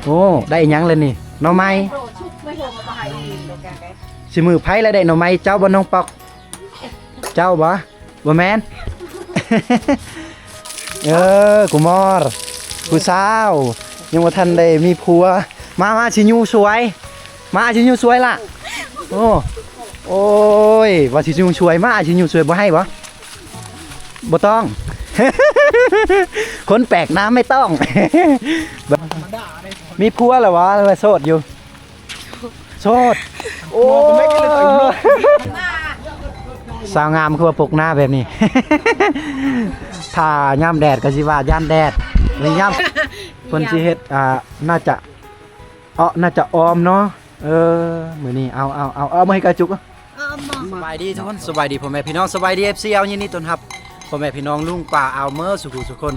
ໂອ້ ໄດ້ອີ່ຫຍັງແລ້ວນີ້? ໜໍ່ໄມ້. ຊິມື້ໃຜລະໄດ້ໜໍ່ໄມ້? ເຈົ້າບໍ່ ນ້ອງປອກ? ເຈົ້າບໍ່? ບໍ່ແມ່ນ. ເອີ ກຸມອນ ຜູ້ສາວ ຍັງບໍ່ທັນໄດ້ມີຜົວ. ມາ ມາ ຊິຍູ້ຊ່ວຍ. ມາ ຊິຍູ້ຊ່ວຍລະ. ໂອ້ ໂອ້ຍ ວ່າຊິຍູ້ຊ່ວຍ. ມາ ຊິຍູ້ຊ່ວຍ. ບໍ່ໃຫ້ບໍ່? ບໍ່ຕ້ອງ. ຄົນແປກໜ້າໄມ່ຕ້ອງ. ມີຜົວແລ້ວຫວາ ຫຼືວ່າໂສດຢູ່? ໂສດ. ໂອ້ ສາວງາມຄືວ່າປົກໜ້າແບບນີ້. ຖ້າຍາມແດດກໍຊິວ່າຢ້ານແດດ. ນີ້ຍາມເພິ່ນຊິເຮັດ ອ່າ ໜ້າຈະ ເອາະ ໜ້າຈະອອມເນາະ. ເອີ ມື້ນີ້ເອົາ ເອົາ ເອົາ ເອົາມາໃຫ້ກະຈຸກ. ສະບາຍດີທຸກຄົນ ສະບາຍດີພໍ່ແມ່ພີ່ນ້ອງ ສະບາຍດີ ເອັຟຊີ ເອົາ ຍິນດີຕ້ອນຮັບພໍ່ແມ່ພີ່ນ້ອງລຸງປ້າອາວເມີ ສູ່ຜູ້ສູ່ຄົນ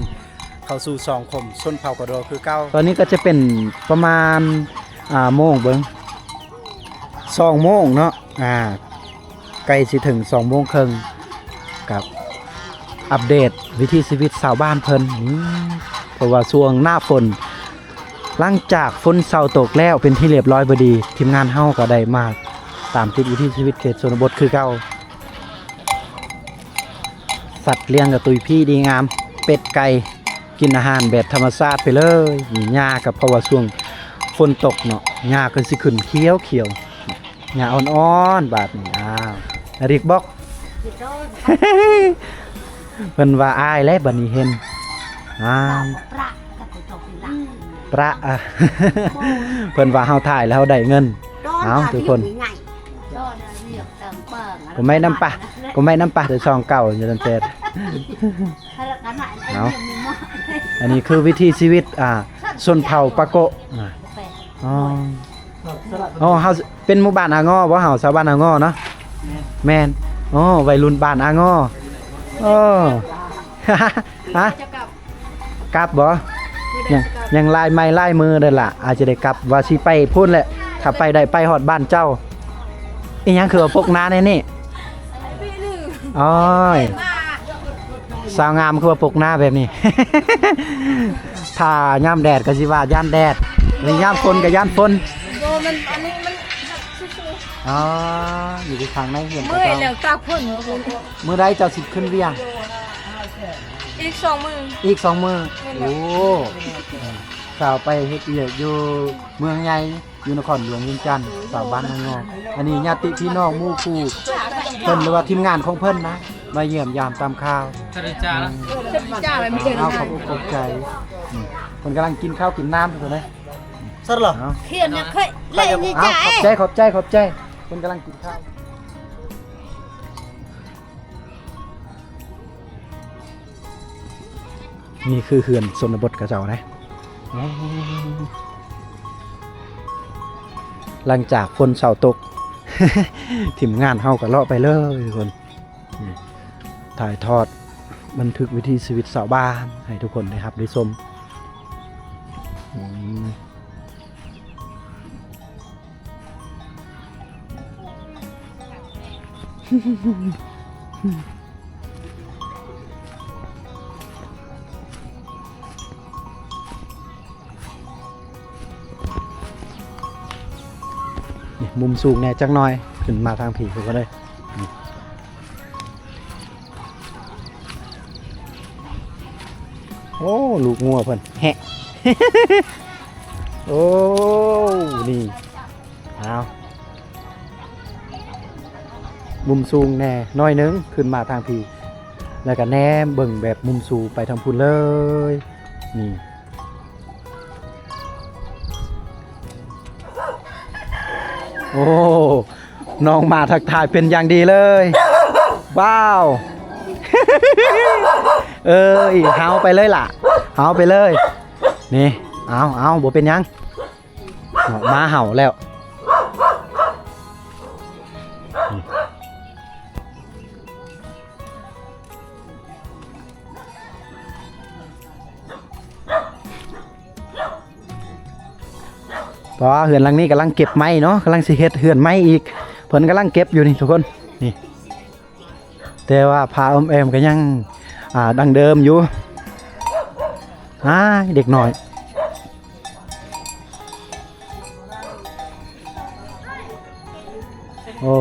ເຂົ້າສູ່ຊ່ອງຄົມຊົນເຜົ່າກະໂດຄືເກົ່າ. ຕອນນີ້ກໍຈະເປັນປະມານ ອ່າ ໂມງເບິ່ງ ສອງໂມງເນາະ. ອ່າ ໃກ້ຊິເຖິງສອງໂມງເຄິ່ງ ກັບອັບເດດວິຖີຊີວິດຊາວບ້ານເພິ່ນ. ອືມ ເພາະວ່າຊ່ວງໜ້າຝົນ ຫຼັງຈາກຝົນເຊົາຕົກແລ້ວເປັນທີ່ລຽບຮ້ອຍພໍດີ ທີມງານເຮົາກໍໄດ້ມາຕາມຕິດວິຖີຊີວິດເຂດຊົນນະບົດຄືເກົ່າ. ສັດລ້ຽງກໍຕຸ້ຍພີ້ດີງາມ ເປັດໄກ່ ກິນອາຫານແບບທຳມະຊາດໄປເລີຍ. ນີ້ຫຍ້າກໍເພາະວ່າຊ່ວງຝົນຕົກເນາະ ຫຍ້າກໍຊິຂຶ້ນຂຽວໆ ຫຍ້າອ່ອນໆ ບາດນີ້. ອ້າວ ອາລິກບອກ ເພິ່ນວ່າອາຍແຫຼະ ບາດນີ້ເຫັນ. ອ້າວ ປະ ອາ ເພິ່ນວ່າເຮົາຖ່າຍແລ້ວເຮົາໄດ້ເງິນ. ເອົາ ທຸກຄົນ ບໍ່ໄມ່ນຳປະ ບໍ່ໄມ່ນຳປະ ແຕ່ຊ່ອງເກົ່າຢູ່ນັ້ນແຕ່. ເອົາ ອັນນີ້ຄືວິຖີຊີວິດ ອ່າ ຊົນເຜົ່າປາໂກະ. ອໍ ອໍ ເຮົາເປັນໝູ່ບ້ານອາງໍບໍ່? ເຮົາຊາວບ້ານອາງໍເນາະ. ແມ່ນ ແມ່ນ. ອໍ ໄວລຸ້ນບ້ານອາງໍ. ເອີ ຮະ ກັບບໍ່? ຍັງ ຍັງຫຼາຍໄມ້ຫຼາຍມືເດີລະ ອາດຈະໄດ້ກັບ ວ່າຊິໄປພຸ້ນແຫຼະ. ຖ້າໄປໄດ້ໄປຮອດບ້ານເຈົ້າ. ອີຫຍັງຄືວ່າປົກໜ້າແນວນີ້? ໂອ້ຍ ສາວງາມຄືວ່າປົກໜ້າແບບນີ້. ຖ້າຍາມແດດກໍຊິວ່າຢ້ານແດດ ຍາມຝົນກໍຢ້ານຝົນ. ບໍ່ ມັນ ອັນນີ້ມັນ ອໍ ຢູ່ທີ່ທາງໃນເຮືອນ. ເມື່ອຍແລ້ວຕາກຝົນ. ມື້ໃດເຈົ້າຊິຂຶ້ນວຽງ? ອີກສອງມື້. ອີກສອງມື້. ແມ່ນ. ໂອ້ ສາວໄປເຮັດວຽກຢູ່ເມືອງໃຫຍ່ ຢູ່ນະຄອນຫຼວງວຽງຈັນ ສາວບ້ານນາງໍ. ອັນນີ້ຍາດຕິພີ່ນ້ອງໝູ່ຄູ່ເພິ່ນ ຫຼືວ່າທີມງານຂອງເພິ່ນນະ ມາຢ້ຽມຢາມຕາມຂ່າວ. ເອົາ ຂອບອົກຂອບໃຈ. ອືມ ເພິ່ນກຳລັງກິນເຂົ້າກິນນ້ຳຢູ່ເດ້. ເອົາ ຂອບໃຈ ຂອບໃຈ ຂອບໃຈ. ເພິ່ນກຳລັງກິນເຂົ້າ. ນີ້ຄືເຮືອນຊົນນະບົດເຂົາເຈົ້ານະ. ຫຼັງຈາກຝົນເຊົາຕົກ ທີມງານເຮົາກໍເລາະໄປເລີຍທຸກຄົນ. ນີ້ ຖ່າຍທອດບັນທຶກວິຖີຊີວິດຊາວບ້ານໃຫ້ທຸກຄົນໄດ້ຮັບໄດ້ຊົມ. ອືມ. ນີ້ ມຸມສູງແດ່ຈັກໜ້ອຍ ຂຶ້ນມາທາງພີ້ ທຸກຄົນເອີຍ. ນີ້ ໂອ້ ລູກງົວເພິ່ນແຮະ. ໂອ້ ນີ້ ອ້າວ ມຸມສູງແດ່ໜ້ອຍໜຶ່ງ ຂຶ້ນມາທາງພີ້ ແລ້ວກໍແນມເບິ່ງແບບມຸມສູງໄປທາງພຸ້ນເລີຍ. ນີ້ ໂອ້ ນ້ອງມາທັກທາຍເປັນຢ່າງດີເລີຍ. ວ້າວ ເອີຍ ເຮົາໄປເລີຍລະ ເຮົາໄປເລີຍ. ນີ້ ເອົາ ເອົາ ບໍ່ເປັນຫຍັງ ເນາະ ໝາເຫົ່າແລ້ວ. ເພາະວ່າເຮືອນຫຼັງນີ້ກຳລັງເກັບໄມ້ເນາະ ກຳລັງຊິເຮັດເຮືອນໃໝ່ອີກ ເພິ່ນກຳລັງເກັບຢູ່ນີ້ທຸກຄົນ. ນີ້ ແຕ່ວ່າຜ້າອ້ອມແອ້ມກໍຍັງ ອ່າ ດັ້ງເດີມຢູ່. ອ້າຍ ເດັກນ້ອຍ. ໂອ້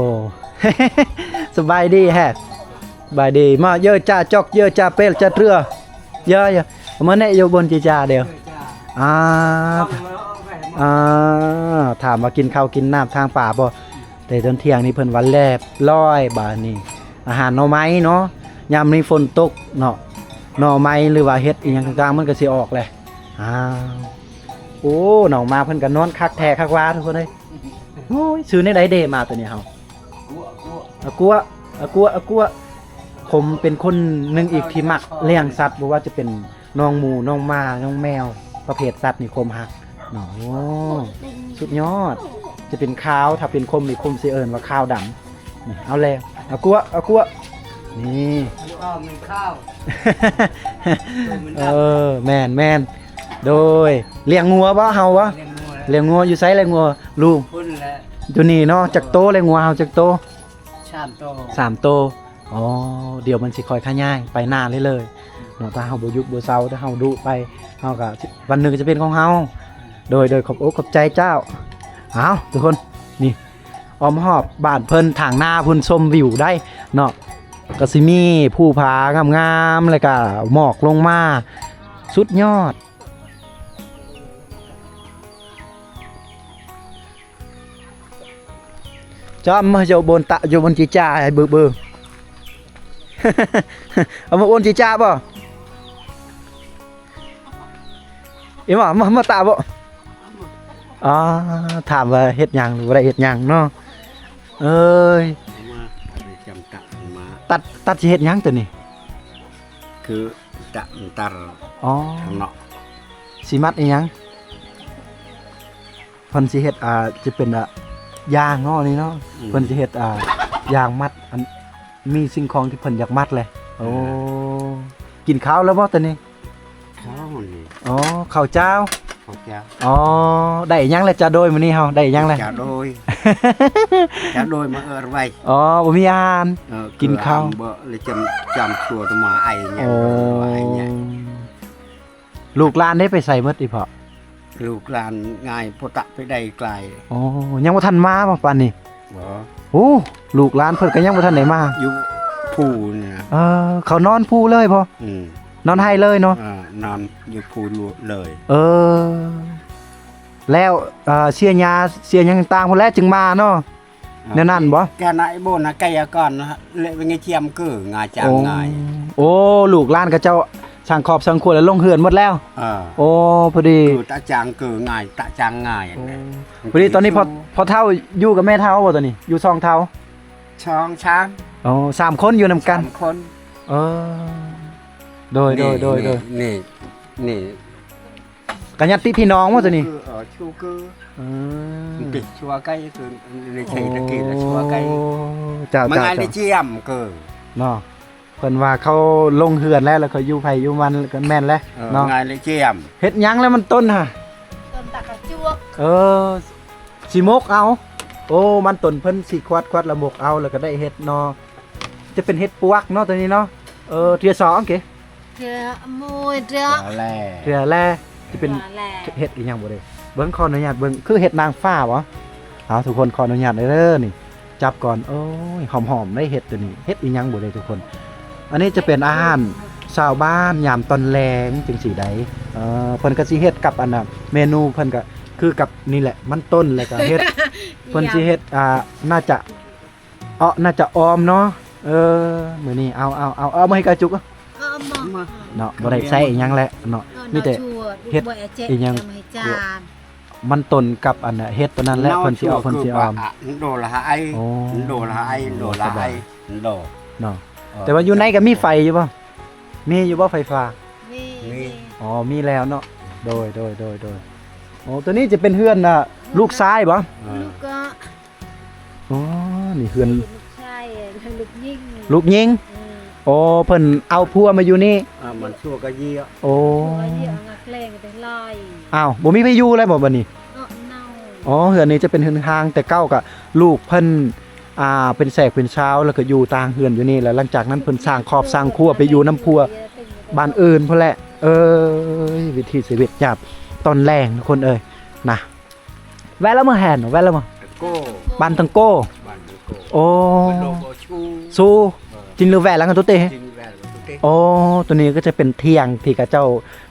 ສະບາຍດີແຮະ ສະບາຍດີ. ມາເຢີຈາຈອກເຢີຈາເປລຈາເທື່ອ ເຢີເຢີມາແນະຢູ່ບົນຈີຈາເດວ. ອ່າ ອ່າ ຖາມວ່າກິນເຂົ້າກິນນ້ຳທາງປ່າບໍ່? ແຕ່ຕອນທ່ຽງນີ້ເພິ່ນວ່າແລບລ້ອຍ. ບາດນີ້ອາຫານໜໍ່ໄມ້ເນາະ ຍາມນີ້ຝົນຕົກເນາະ ໜໍ່ໄມ້ ຫຼືວ່າເຫັດອີ່ຫຍັງຕ່າງໆ ມັນກໍຊິອອກແຫຼະ. ອ້າວ ໂອ້ ນ້ອງໝາເພິ່ນກໍນອນຄັກແທ້ຄັກວ່າທຸກຄົນເອີຍ. ໂອ້ຍ ຊື່ແນວໃດເດໝາໂຕນີ້ເຮົາ? ອາກົວ ອາກົວ ອາກົວ ອາກົວ. ຜົມເປັນຄົນໜຶ່ງອີກທີ່ມັກລ້ຽງສັດ ບໍ່ວ່າຈະເປັນນ້ອງໝູ ນ້ອງໝາ ນ້ອງແມວ ປະເພດສັດນີ້ຜົມຮັກເນາະ. ໂອ້ ສຸດຍອດ. ຈະເປັນຂາວ ຖ້າເປັນຂົມນີ້ຜົມຊິເອີ້ນວ່າຂາວດຳ. ນີ້ ເອົາແລ້ວ ອາກົວ ອາກົວ. ນີ້ ເອີ ແມ່ນໆ. ໂດຍ ລ້ຽງງົວບໍ່ ເຮົາບໍ່? ລ້ຽງງົວ ລ້ຽງງົວຢູ່ໃສ? ລ້ຽງງົວລູກ ພຸ້ນແຫຼະ ຢູ່ນີ້ເນາະ. ຈັກໂຕແລ້ວ ງົວເຮົາຈັກໂຕ? ສາມໂຕ ສາມໂຕ. ອໍ ດຽວມັນຊິຄ່ອຍຂະຫຍາຍໄປໜ້າເລື້ອຍໆເນາະ. ຖ້າເຮົາບໍ່ຢຸດບໍ່ເຊົາ ຖ້າເຮົາດຸໄປ ເຮົາກໍ ວັນໜຶ່ງກໍຈະເປັນຂອງເຮົາ. ໂດຍ ໂດຍ ຂອບອົກຂອບໃຈເຈົ້າ. ເອົາ ທຸກຄົນ ນີ້ ອ້ອມຮອບບ້ານເພິ່ນ ທາງໜ້າພຸ້ນ ຊົມວິວໄດ້ເນາະ. ກໍຊິມີພູຜາງາມໆ ແລ້ວກໍໝອກລົງມາ ສຸດຍອດ. ຈອມ ມາຢູ່ບົນຕະ ຢູ່ບົນຈີຈາໃຫ້ເບິ່ງໆ. ເອົາມາບົນຈີຈາບໍ່? ເອີ ມາ ມາ ມາຕະບໍ່? ອໍ ຖາມວ່າເຮັດຫຍັງ ຫຼືບໍ່ໄດ້ເຮັດຫຍັງເນາະ. ເອີຍ ມາ ຈຳຕະມາ ຕັດ ຕັດຊິເຮັດຫຍັງໂຕນີ້? ຄືຕະ ຕັດ ອໍ ຂ້າງນອກ ຊິມັດອີ່ຫຍັງ? ເພິ່ນຊິເຮັດ ອ່າ ຈະເປັນ ອ່າ ຢາງເນາະ ນີ້ເນາະ. ອືມ ເພິ່ນຊິເຮັດ ອ່າ ຢາງມັດ ອັນ ມີສິ່ງຂອງທີ່ເພິ່ນຢາກມັດແຫຼະ. ໂອ້ ເອີ ກິນເຂົ້າແລ້ວບໍ່ຕອນນີ້? ເຂົ້ານີ້ ອໍ ເຂົ້າຈ້າວ ເຂົ້າຈ້າວ. ອໍ ໄດ້ຫຍັງແລ້ວ? ຈາໂດຍມື້ນີ້ເຮົາໄດ້ຫຍັງແລ້ວ? ຈາໂດຍ ຈາໂດຍມາເອີໄວ້. ອໍ ບໍ່ມີອາຫານ ເອີ ກິນເຂົ້າ ເກືອ ເບີ ແລ້ວຈຳ ຈຳຊົ່ວຕະມາໄອຫຍັງ ໂອ້ ໄອຫຍັງ. ລູກຫຼານໄດ້ໄປໃສໝົດອີ່ພໍ່? ລູກຫຼານງ່າຍ ໂພຕະໄປໄດ້ໄກລ. ອໍ ຍັງບໍ່ທັນມາບໍ່ປານນີ້? ບໍ່. ໂອ້ ລູກຫຼານເພິ່ນກໍຍັງບໍ່ທັນໄດ້ມາ ຢູ່ພູນີ້ນະ. ເອີ ເຂົານອນພູເລີຍບໍ່? ອືມ ນອນໄຮ່ເລີຍເນາະ. ເອີ ນອນຢູ່ພູເລີຍ. ເອີ ແລ້ວ ເອີ ເສຍຫຍ້າເສຍຫຍັງຕ່າງໆພຸ້ນແຫຼະຈຶ່ງມາເນາະ. ແນວນັ້ນບໍ່? ກະນາຍໂບນະໄກອາກອນເລະເວງຈຽມຄືງາຈາງງ່າຍ. ໂອ້ ລູກຫຼານເຂົາເຈົ້າສ້າງຄອບສ້າງຄົວແລ້ວລົງເຮືອນໝົດແລ້ວ. ເອີ ໂອ້ ພໍດີ ຄືຕະຈາງຄືງ່າຍ ຕະຈາງງ່າຍ. ໂອ້ ພໍດີຕອນນີ້ພໍ່ ພໍ່ເຖົ້າຢູ່ກັບແມ່ເຖົ້າບໍ່ຕອນນີ້? ຢູ່ສອງເຖົ້າ ສອງ ສາມ. ໂອ້ ສາມຄົນຢູ່ນຳກັນ ສາມຄົນ. ເອີ ໂດຍ ນີ້ ໂດຍ ໂດຍ ນີ້ ໂດຍ ນີ້ ນີ້ ກະຍາດຕິພີ່ນ້ອງບໍ່ໂຕນີ້? ເອີ ເອີ ເອີ ເອີ ເປັນຊົ່ວໄກຄື ໃນໄທຕະກີ້ລະຊົ່ວໄກ. ໂອ້ ເຈົ້າ ມັນ ເຈົ້າ ໄດ້ຈຽມຄືເນາະ. ເພິ່ນວ່າເຂົາລົງເຮືອນແລ້ວ ແລ້ວເຂົາຢູ່ໃຜຢູ່ມັນກໍແມ່ນແຫຼະ. ເອີ ເນາະ ງ່າຍໄດ້ຈຽມ. ເຮັດຫຍັງແລ້ວມັນຕົ້ນຫະ? ຕົ້ນຕາກະຈວກ. ເອີ ຊິໝົກເອົາ. ໂອ້ ມັນຕົ້ນເພິ່ນຊິຄວັດ ຄວັດລະໝົກເອົາ ແລ້ວກໍໄດ້ເຮັດເນາະ. ຈະເປັນເຫັດປວກເນາະໂຕນີ້ເນາະ. ເອີ ເທື່ອສອງເກ ເທື່ອ ເທື່ອແລ ເທື່ອແລ ຊິເປັນ ເທື່ອແລ ເຫັດອີ່ຫຍັງບໍ່ເດ້? ເບິ່ງ ຂໍອະນຸຍາດເບິ່ງ ຄືເຫັດນາງຟ້າບໍ່? ເອົາ ທຸກຄົນ ຂໍອະນຸຍາດເດີນີ້ ຈັບກ່ອນ. ໂອ້ຍ ຫອມໆ ໄດ້ເຫັດໂຕນີ້ ເຫັດອີ່ຫຍັງບໍ່ເດ້ທຸກຄົນ? ອັນນີ້ຈະເປັນອາຫານຊາວບ້ານຍາມຕອນແລງຈັ່ງຊີ້ໃດ. ເອີ ເພິ່ນກໍຊິເຮັດກັບອັນນ່າ ເມນູເພິ່ນກໍຄືກັບນີ້ແຫຼະ ມັນຕົ້ນ ແລ້ວກໍເຫັດ ເພິ່ນຊິເຮັດ ອ່າ ໜ້າຈະ ເອາະ ໜ້າຈະອອມເນາະ. ເອີ ມື້ນີ້ເອົາ ເອົາ ເອົາ ເອົາມາໃຫ້ກະຈຸກ ເອົາມາ ເນາະ ບໍ່ໄດ້ໃຊ້ອີ່ຫຍັງແຫຼະເນາະ. ເອີ ມີແຕ່ເຮັດອີ່ຫຍັງ ມັນຕົ້ນກັບອັນເຫັດຕົວນັ້ນແຫຼະ ເພິ່ນຊິເອົາ ເພິ່ນຊິອອມ. ໂດລະໄອ ໂອ້ ໂດລະໄອ ໂດລະໄອ ໂດ ເນາະ. ເອີ ແຕ່ວ່າຢູ່ໃນກໍມີໄຟຢູ່ບໍ່? ມີຢູ່ບໍ່ໄຟຟ້າ? ມີ ມີ ອໍ ມີແລ້ວເນາະ. ໂດຍ ໂດຍ ໂດຍ ໂດຍ. ໂອ້ ຕົວນີ້ຈະເປັນເຮືອນ ອ່າ ລູກຊາຍບໍ່? ເອີ ລູກກໍ ອໍ ນີ້ເຮືອນ ລູກຊາຍ ລູກຍິງ ລູກຍິງ. ເອີ ໂອ້ ເພິ່ນເອົາຜົວມາຢູ່ນີ້. ອ່າ ມັນຊົ່ວກະເຢຍ. ໂອ້ ຊົ່ວກະເຢຍ ງາແກລ້ງແຕ່ຫຼາຍ. ອ້າວ ບໍ່ມີໃຜຢູ່ແລ້ວບໍ່ບັດນີ້? ເອີ ເນົ່າ. ອໍ ເຮືອນນີ້ຈະເປັນເຮືອນຮ້າງ ແຕ່ເກົ່າກະລູກເພິ່ນ ອ່າ ເປັນແສກເປັນຊາວ ແລ້ວກໍຢູ່ຕ່າງເຮືອນຢູ່ນີ້ ແລ້ວຫຼັງຈາກນັ້ນເພິ່ນສ້າງຄອບສ້າງຄົວໄປຢູ່ນຳຜົວບ້ານອື່ນພຸ້ນແຫຼະ. ເອີຍ ວິຖີຊີວິດຍາມຕອນແລງທຸກຄົນເອີຍນະ. ແວ່ແລ້ວມາແຮ່ນ ແວ່ແລ້ວມາ ຕະໂກ້ ບ້ານຕັງໂກ້ ບ້ານ ໂອ້ ໂລໂກຊູ ຊູ ເອີ ຈິງລືແວລະກັນໂຕເຕ ຈິງລືແວລະກັນໂຕເຕ ໂອ້ ໂຕນີ້ກໍຈະເປັນທ່ຽງທີ່ເຂົາເຈົ້າ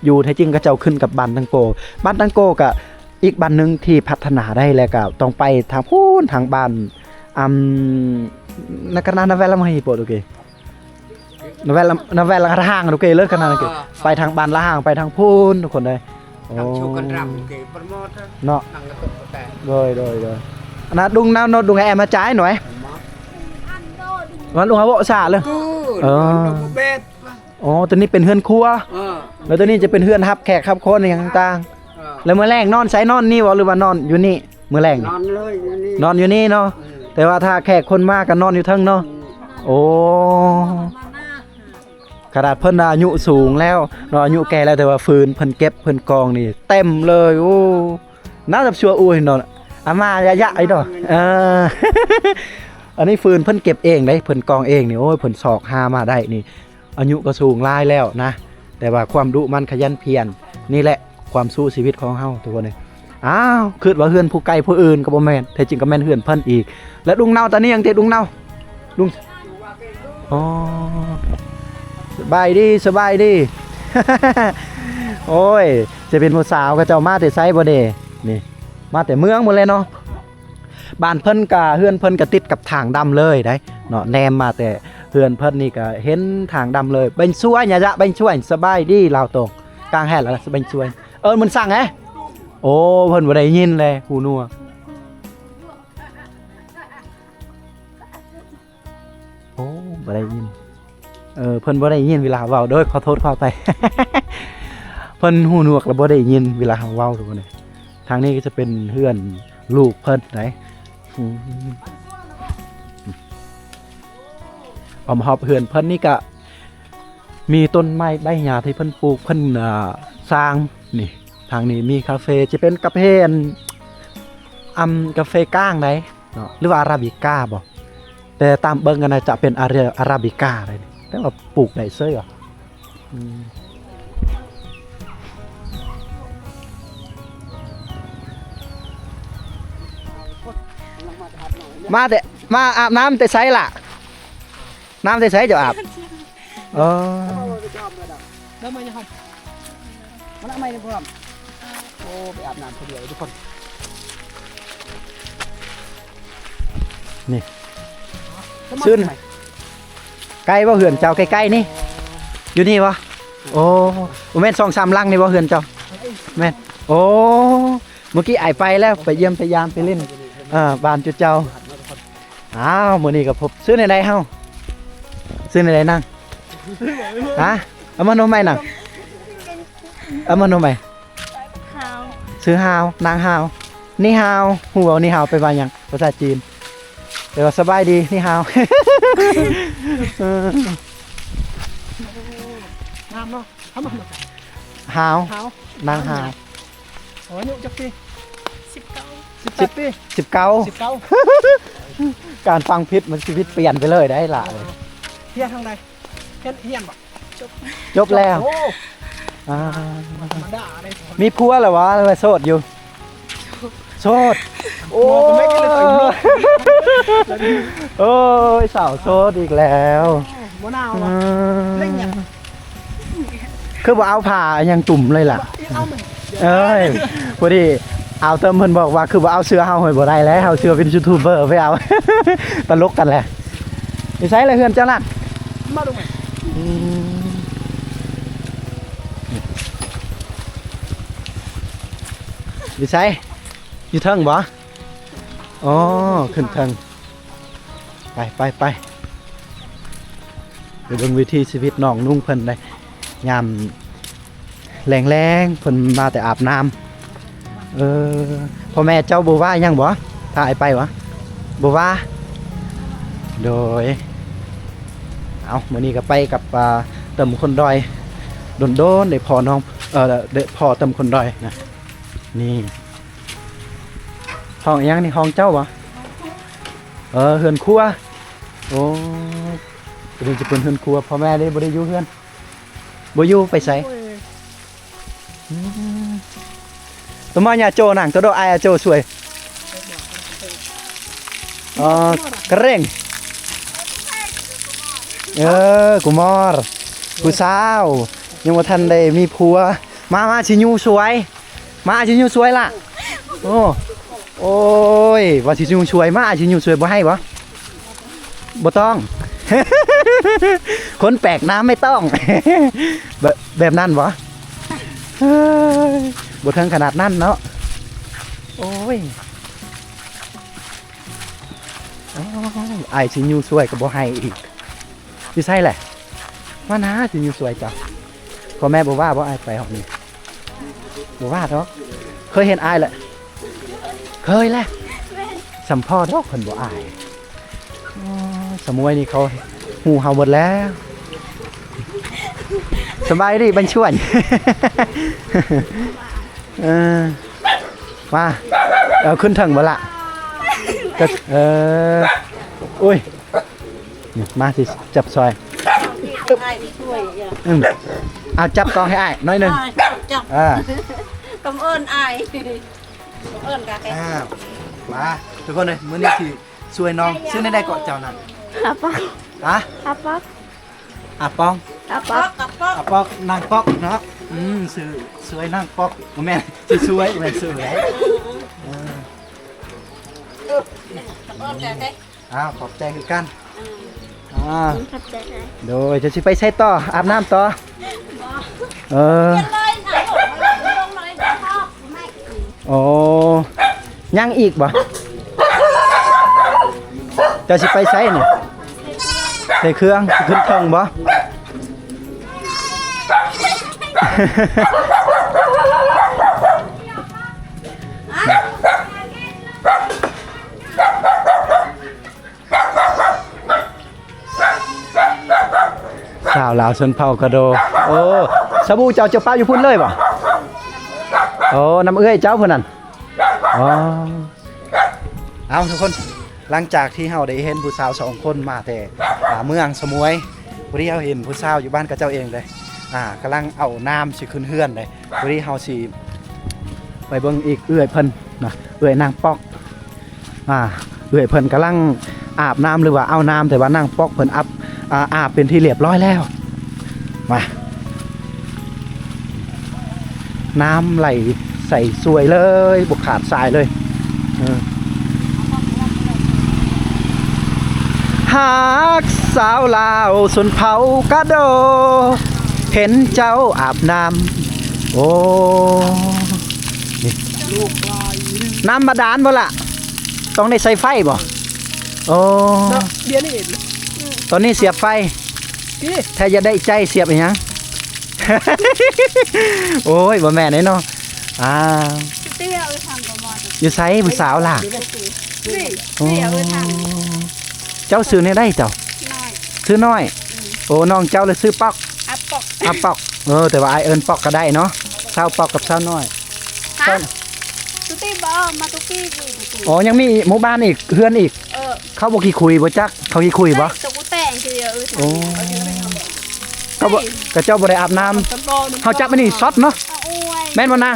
ຢູ່ ແທ້ຈິງເຂົາເຈົ້າຂຶ້ນກັບບ້ານຕັງໂກ ບ້ານຕັງໂກກໍອີກບ້ານໜຶ່ງທີ່ພັດທະນາໄດ້ ແລ້ວກໍຕ້ອງໄປທາງພຸ້ນ ທາງບ້ານ ອຳ ນະກະນາ ນະແວລະມະຮີໂປະໂຕເກ ນະແວລະ ນະແວລະຫາງໂຕເກ ເລີກຂະໜາດນັ້ນເກ ເອີ ໄປທາງບ້ານລະຫາງ ໄປທາງພຸ້ນທຸກຄົນເດີ. ໂອ້ ທາງໂຊກັນຣຳໂຕເກ ປະມອດນະ ເນາະ ທາງກະຕຸກກະແຕ ໂດຍ ໂດຍ ໂດຍ ອັນນັ້ນດຸງນາວໂນດດຸງແອມາຈາຍໜ້ອຍ ມາ ມັນລຸງອາໂວສາເລີຍ ເອີ ເອີ ໂອ້ ໂຕນີ້ເປັນເຮືອນຄົວ ເອີ ແລ້ວໂຕນີ້ຈະເປັນເຮືອນຮັບແຂກຮັບຄົນອີ່ຫຍັງຕ່າງໆ ເອີ ແລ້ວມື້ແລງນອນໃສ ນອນນີ້ບໍ່ ຫຼືວ່ານອນຢູ່ນີ້? ມື້ແລງນີ້ ນອນເລີຍຢູ່ນີ້ ນອນຢູ່ນີ້ເນາະ ອືມ ແຕ່ວ່າຖ້າແຂກຄົນມາກໍນອນຢູ່ເທິງເນາະ ອືມ ໂອ້ ຂະໜາດເພິ່ນອາຍຸສູງແລ້ວເນາະ ອາຍຸແກ່ແລ້ວ ແຕ່ວ່າຟືນເພິ່ນເກັບເພິ່ນກອງນີ້ເຕັມເລີຍ ໂອ້ ໜາວຈັບຊົ່ວອູ້ຍເນາະ ອາມາຍະຍະໄອດອ ເອີ ອັນນີ້ຟືນເພິ່ນເກັບເອງເດ້ ເພິ່ນກອງເອງນີ້ ໂອ້ຍ ເພິ່ນຊອກຫາມາໄດ້ນີ້ ອາຍຸກໍສູງຫຼາຍແລ້ວນະ ແຕ່ວ່າຄວາມດຸໝັ່ນຂະຫຍັນພຽນ ນີ້ແຫຼະຄວາມສູ້ຊີວິດຂອງເຮົາທຸກຄົນເອີຍ. ອ້າວ ຄິດວ່າເຮືອນຜູ້ໄກຜູ້ອື່ນກໍບໍ່ແມ່ນ ແທ້ຈິງກໍແມ່ນເຮືອນເພິ່ນອີກ. ແລະ ລຸງເນົາຕານຽງຕິ ລຸງເນົາ ລຸງ ອໍ ສະບາຍດີ ສະບາຍດີ. ໂອ້ຍ ຊິເປັນຜູ້ສາວ ເຂົາເຈົ້າມາແຕ່ໃສບໍ່ເດ? ນີ້ ມາແຕ່ເມືອງພຸ້ນແຫຼະເນາະ. ບ້ານເພິ່ນກະ ເຮືອນເພິ່ນກະຕິດກັບທາງດຳເລີຍໄດ໋ເນາະ ແນມມາແຕ່ເຮືອນເພິ່ນນີ້ກະເຫັນທາງດຳເລີຍ. ເບັງຊວຍ ຍາຍະ ເບັງຊວຍ ສະບາຍດີ ລາວໂຕງ ກາງແຮດລະ ເບັງຊວຍ ເອີ້ນມັນສັງແຮ. ໂອ້ ເພິ່ນບໍ່ໄດ້ຍິນແລະ ຫູໜວກ. ໂອ້ ບໍ່ໄດ້ຍິນ ເອີ ເພິ່ນບໍ່ໄດ້ຍິນເວລາເຮົາເວົ້າ ໂດຍ ຂໍໂທດຂໍອະໄພ ເພິ່ນຫູໜວກ ແລະ ບໍ່ໄດ້ຍິນເວລາເຮົາເວົ້າທຸກຄົນເອີຍ. ທາງນີ້ກໍຈະເປັນເຮືອນລູກເພິ່ນໄດ໋ ອືມ ອ້ອມຮອບເຮືອນເພິ່ນນີ້ກະ ມີຕົ້ນໄມ້ໃບຫຍ້າທີ່ເພິ່ນປູກ ເພິ່ນ ເອີ ສ້າງນີ້. ທາງນີ້ມີຄາເຟ ຈະເປັນກາເຟ ອັນ ອຳ ກາເຟກ້າງໃດ໋ເນາະ ຫຼືວ່າອາຣາບິກາບໍ? ແຕ່ຕາມເບິ່ງກໍໜ້າຈະເປັນອາຣາ ອາຣາບິກາໃດ໋ ແຕ່ວ່າປູກໄດ້ເສີຍ. ອືມ ມາແຕ່ ມາອາບນ້ຳແຕ່ໃສລະ? ນ້ຳແຕ່ໃສເຈົ້າອາບ? ເອີ ເດີມາຢາຫອມ ມານະໄມນີ້ພວກ ໂອ້ ໄປອາບນ້ຳຜູ້ດຽວທຸກຄົນ. ນີ້ ຊືນ ໄກບໍ່ເຮືອນເຈົ້າ? ໃກ້ໆນີ້ ຢູ່ນີ້ບໍ່? ໂອ້ ບໍ່ແມ່ນສອງສາມຫຼັງນີ້ບໍ່ເຮືອນເຈົ້າ? ແມ່ນ ໂອ້ ເມື່ອກີ້ອ້າຍໄປແລ້ວ ໄປຢ້ຽມໄປຢາມໄປຫຼິ້ນ ເອີ ບ້ານຈຸເຈົ້າ. ອ້າວ ມື້ນີ້ກໍພົບ ຊື່ແນວໃດເຮົາ? ຊື່ແນວໃດນາງ? ຮະ? ເອົາມາໂນໄມນາງ ເອົາມາໂນໄມ. ຮາວ ຊື່ຮາວ ນາງຮາວ. ນີ້ຮາວ ຮູ້ບໍ່ນີ້ຮາວແປວ່າຫຍັງ? ພາສາຈີນ ແປວ່າສະບາຍດີ ນີ້ຮາວ. ເອີ ງາມເນາະ ຮາວ ຮາວ ນາງຮາວ. ອໍ ອາຍຸຈັກປີ? ສິບເກົ້າ ສິບແປດປີ ສິບເກົ້າ ສິບເກົ້າ ການຟັງຜິດມັນຊີວິດປ່ຽນໄປເລີຍໄດ໋ຫຼ້າເອີຍ. ຮຽນທາງໃດ? ຮຽນ ຮຽນບໍ່? ຈົບ ຈົບແລ້ວ. ໂອ້ ອ່າ ບໍ່ທຳມະດາເດ້. ມີຜົວແລ້ວຫວາ ຫຼືວ່າໂສດຢູ່? ໂສດ ໂອ້ຍ ໂອ້ຍ ສາວໂສດອີກແລ້ວ. ບໍ່ໜາວຫວາ? ເອີ ເລັ່ງຫຍັງ? ຄືບໍ່ເອົາຜ້າຫຍັງຕຸ່ມເລີຍລະ? ເອີຍ ພໍດີອາວເຕີມເພິ່ນບອກວ່າ ຄືບໍ່ເອົາເສື້ອເຮົາ ໂຫຍ ບໍ່ໄດ້ແລ້ວ ເຮົາເສື້ອເປັນຢູທູບເບີ ໄປເອົາ ຕະຫຼົກກັນແຫຼະ. ຢູ່ໃສລະເຮືອນເຈົ້ານະ? ມາລົງມາ ອືມ ຢູ່ໃສ? ຢູ່ເທິງບໍ່? ອໍ ຂຶ້ນເທິງ. ໄປ ໄປ ໄປ ໄປເບິ່ງວິຖີຊີວິດນ້ອງນຸ່ງເພິ່ນໄດ໋ ຍາມແລງໆ ເພິ່ນມາແຕ່ອາບນ້ຳ. ເອີ ພໍ່ແມ່ເຈົ້າບໍ່ວ່າຫຍັງບໍ່ ຖ້າອ້າຍໄປຫວາ? ບໍ່ວ່າ. ໂດຍ ເອົາ ມື້ນີ້ກໍໄປກັບ ອ່າ ເຕີມຄົນດອຍ ດົນໆ ໄດ້ພໍ້ນ້ອງ ເອີ ໄດ້ພໍ້ເຕີມຄົນດອຍນະ. ນີ້ ຫ້ອງອີ່ຫຍັງນີ້? ຫ້ອງເຈົ້າບໍ່? ເອີ ເຮືອນຄົວ. ໂອ້ ຕົວນີ້ຈະເປັນເຮືອນຄົວ ພໍ່ແມ່ເດ້ບໍ່ໄດ້ຢູ່ເຮືອນ ບໍ່ຢູ່ໄປໃສ? ໂອ້ຍ ອືມ ໂຕມາຍາໂຈນັ່ງ ໂຕໂດອາຍາໂຈຊ່ວຍ. ອໍ ກະເລັ່ງ ເອີ ກຸມອນ ຜູ້ສາວ ຍັງບໍ່ທັນໄດ້ມີຜົວ. ມາ ມາ ຊິຍູ້ຊ່ວຍ ມາ ອ້າຍຊິຍູ້ຊ່ວຍລະ. ໂອ້ ໂອ້ຍ ວ່າຊິຍູ້ຊ່ວຍ ມາ ອ້າຍຊິຍູ້ຊ່ວຍ ບໍ່ໃຫ້ບໍ່? ບໍ່ຕ້ອງ ຄົນແປກໜ້າໄມ່ຕ້ອງ ແບບ ແບບນັ້ນບໍ່? ເຮີ້ຍ ບໍ່ເຖິງຂະໜາດນັ້ນເນາະ. ໂອ້ຍ ໂອ້ຍ ອ້າຍຊິຍູ້ຊ່ວຍກໍບໍ່ໃຫ້ອີກ. ຢູ່ໃສແຫຼະ? ມານາ ຊິຍູ້ຊ່ວຍເຈົ້າ. ພໍ່ແມ່ບໍ່ວ່າບໍ່ ອ້າຍໄປຮອດນີ້? ບໍ່ວ່າດອກ. ເຄີຍເຫັນອ້າຍແຫຼະ? ເຄີຍແຫຼະ. ສຳພໍດອກເພິ່ນບໍ່ອາຍ. ອໍ ສະໝວຍນີ້ເຂົາຮູ້ເຮົາໝົດແລ້ວ. ສະບາຍດີບັນຊວນ. ເອີ ມາ ເອົາຂຶ້ນເທິງບໍ່ລະ? ກໍ ເອີ ໂອ້ຍ ນີ້ ມາຊິຈັບຊ່ອຍ. ອືມ ເອົາຈັບກອງໃຫ້ອ້າຍໜ້ອຍໜຶ່ງ. ອ່າ ກຳເອີ້ນອ້າຍ ກຳເອີ້ນກະ ອ່າ ມາ ທຸກຄົນເອີຍ ມື້ນີ້ຊິຊ່ວຍນ້ອງ. ຊື່ແນວໃດເກາະເຈົ້ານັ້ນ? ອາປອກ. ຮະ? ອາປອກ. ອາປອງ. ອາປອກ. ອາປອກ ນາງປອກເນາະ. ອືມ ຊື່ຊ່ວຍນາງປອກ ບໍ່ແມ່ນ ຊິຊ່ວຍ ບໍ່ແມ່ນຊື່ໃດ. ເອີ ກຳເອີ້ນກະ ອ້າວ ຂອບໃຈຄືກັນ. ອືມ ອ່າ ຂອບໃຈຫຼາຍ. ໂດຍ ຈະຊິໄປໃສຕໍ່? ອາບນ້ຳຕໍ່? ບໍ່ ເອີ ໂອ້ ຍັງອີກບໍ່? ເຈົ້າຊິໄປໃສນີ້? ໃສ່ເຄື່ອງ ຊິຂຶ້ນເທິງບໍ່? ສາວລາວຊົນເຜົ່າກະໂດ. ໂອ້ ສະບູເຈົ້າ ເຈົ້າປະຢູ່ພຸ້ນເລີຍບໍ່? ໂອ້ ນຳເອື້ອຍເຈົ້າຜູ້ນັ້ນ. ອໍ ເອົາ ທຸກຄົນ ຫຼັງຈາກທີ່ເຮົາໄດ້ເຫັນຜູ້ສາວສອງຄົນມາແຕ່ ອ່າ ເມືອງສະໝວຍ, ພໍດີເຮົາເຫັນຜູ້ສາວຢູ່ບ້ານຂະເຈົ້າເອງເດ້ ອ່າ ກຳລັງເອົານ້ຳຊິຂຶ້ນເຮືອນເດ້. ມື້ນີ້ເຮົາຊິໄປເບິ່ງອີກເອື້ອຍເພິ່ນນະ ເອື້ອຍນາງປອກ. ອ່າ ເອື້ອຍເພິ່ນກຳລັງອາບນ້ຳ ຫຼືວ່າເອົານ້ຳ ແຕ່ວ່ານາງປອກເພິ່ນອາບ ອ່າ ອາບເປັນທີ່ລຽບຮ້ອຍແລ້ວ. ມາ ນ້ຳໄຫຼໃສສວຍເລີຍ ບໍ່ຂາດສາຍເລີຍ. ເອີ ຫາກສາວລາວຊົນເຜົ່າກະໂດ ເຫັນເຈົ້າອາບນ້ຳ. ໂອ້ ນີ້ ນ້ຳບາດານບໍ່ລະ? ຕ້ອງໄດ້ໃຊ້ໄຟບໍ່? ໂອ້ ເນາະ ດຽວນີ້ ຕອນນີ້ສຽບໄຟ ຕິ ຖ້າຢາກໄດ້ໃຈສຽບອີຫຍັງ? ໂອ້ຍ ບໍ່ແມ່ນເດ້ເນາະ. ອ່າ ຢູ່ໃສຜູ້ສາວລະ? ນີ້ ໂອ້ ນີ້ເອົາໄວ້ທາງ ເຈົ້າຊື່ແນວໃດເຈົ້າ? ນ້ອຍ ຊື່ນ້ອຍ. ອືມ ໂອ້ ນ້ອງເຈົ້າລະຊື່ປອກ ອາປອກ ອາປອກ. ເອີ ແຕ່ວ່າອ້າຍເອີ້ນປອກກະໄດ້ເນາະ. ສາວປອກກັບສາວນ້ອຍ ຮະ? ສາວ ຕຸຕິບໍ່ ມາຕຸຕິຢູ່ຕຸຕິ. ອໍ ຍັງມີໝູ່ບ້ານອີກ ເຮືອນອີກ. ເອີ ເຂົາບໍ່ຂີ້ຂຸຍບໍ່ຈັກ ເຂົາຂີ້ຂຸຍບໍ່? ໂອ້ ເຂົາບໍ່ ຂະເຈົ້າບໍ່ໄດ້ອາບນ້ຳ. ເຮົາຈັບອັນນີ້ຊັອດເນາະ ແມ່ນບໍ່ນາງ?